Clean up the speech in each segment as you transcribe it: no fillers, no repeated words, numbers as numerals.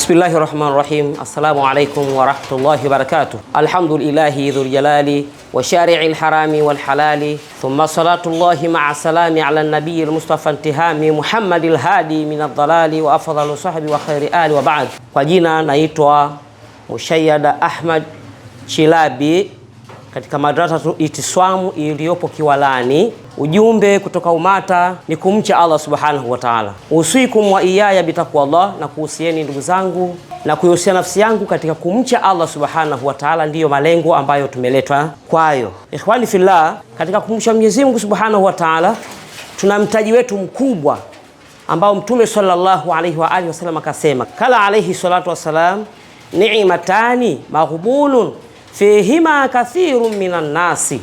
Bismillahi rahmani rahim. Assalamu alaikum warahmatullahi wabarakatuh. Alhamdulillahi dhul jalali wa shari'i lharami walhalali thumma salatullahi maa salami ala nabiyi lmustafa ntihami Muhammadi lhadi min aldhalali wa afdalu sahbi wa khairi ali wa ba'd. Kwa jina naitwa Mushayada Ahmad Chilabi katika madrasa Itiswamu iliyopo Kiwalani. Ujumbe kutoka UMATA ni kumcha Allah subhanahu wa ta'ala. Usikum wa iyaya bitaqwallah, na kuhusieni ndugu zangu na kuihusia nafsi yangu katika kumcha Allah subhanahu wa ta'ala, ndiyo malengo ambayo tumeletwa kwayo. Ikhwani fillah, katika kumcha Mwenyezi Mungu subhanahu wa ta'ala tuna mtaji wetu mkubwa ambao Mtume sallallahu alaihi wa alihi wasallam akasema, kala alaihi salatu wassalam, ni'matani maghbunun fihima kathirun minan nasi,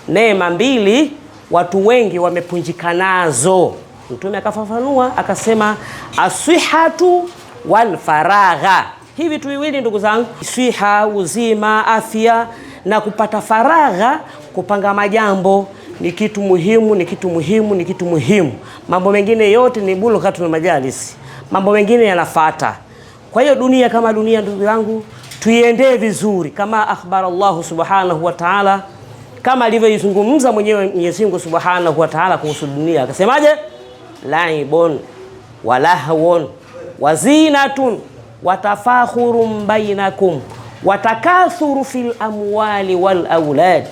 neema mbili watu wengi wamepunjika nazo. Mtume akafafanua akasema, aswihatu wal faragha. Hivi vitu viwili ndugu zangu, swiha, uzima, afya na kupata faragha, kupanga majambo ni kitu muhimu, ni kitu muhimu, ni kitu muhimu. Mambo mengine yote ni bulghatul majalisi, mambo mengine yanafata. Kwa hiyo dunia kama dunia, ndugu yangu, tuiendee vizuri kama akhbara Allahu subhanahu wa ta'ala, kama alivyoizungumza mwenyewe Mwenyezi Mungu subhanahu wa ta'ala kuhusu dunia, akasemaje? Laibun wa lahwun wa zinatun wa tafakhurun bainakum wa takathuru fil amwali wal aulad.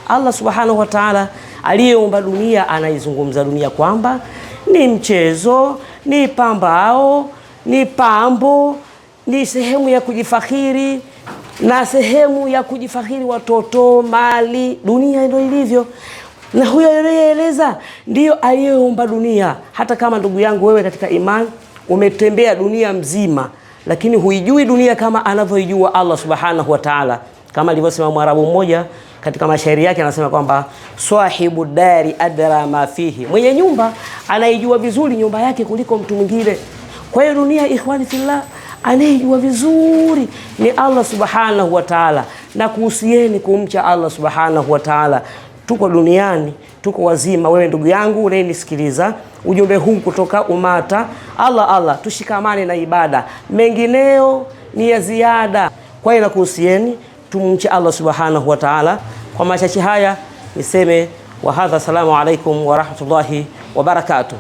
Allah subhanahu wa ta'ala aliyeumba dunia anaizungumza dunia kwamba ni mchezo, ni pambao, ni pambo, ni sehemu ya kujifakhiri na sehemu ya kujifakhiri watoto, mali. Dunia ndio ilivyo, na huyo aliyeeleza ndiyo aliyeumba dunia. Hata kama ndugu yangu wewe katika imani umetembea dunia mzima, lakini huijui dunia kama anavyoijua Allah subhanahu wa ta'ala, kama alivyosema Mwarabu mmoja katika mashairi yake, anasema kwamba swahibu dari adra ma fihi, mwenye nyumba anaijua vizuri nyumba yake kuliko mtu mwingine. Kwa hiyo dunia, ikhwani fillah, anayejua vizuri ni Allah subhanahu wa ta'ala, na kuhusieni kumcha Allah subhanahu wa ta'ala. Tuko duniani, tuko wazima. Wewe ndugu yangu unayenisikiliza ujumbe huu kutoka UMATA, Allah Allah, tushikamane na ibada, mengineo ni ya ziada. Kwa hiyo nakuhusieni tumche Allah subhanahu wa ta'ala. Kwa machache haya niseme wa hadha, salamu alaikum wa rahmatullahi wa barakatuh.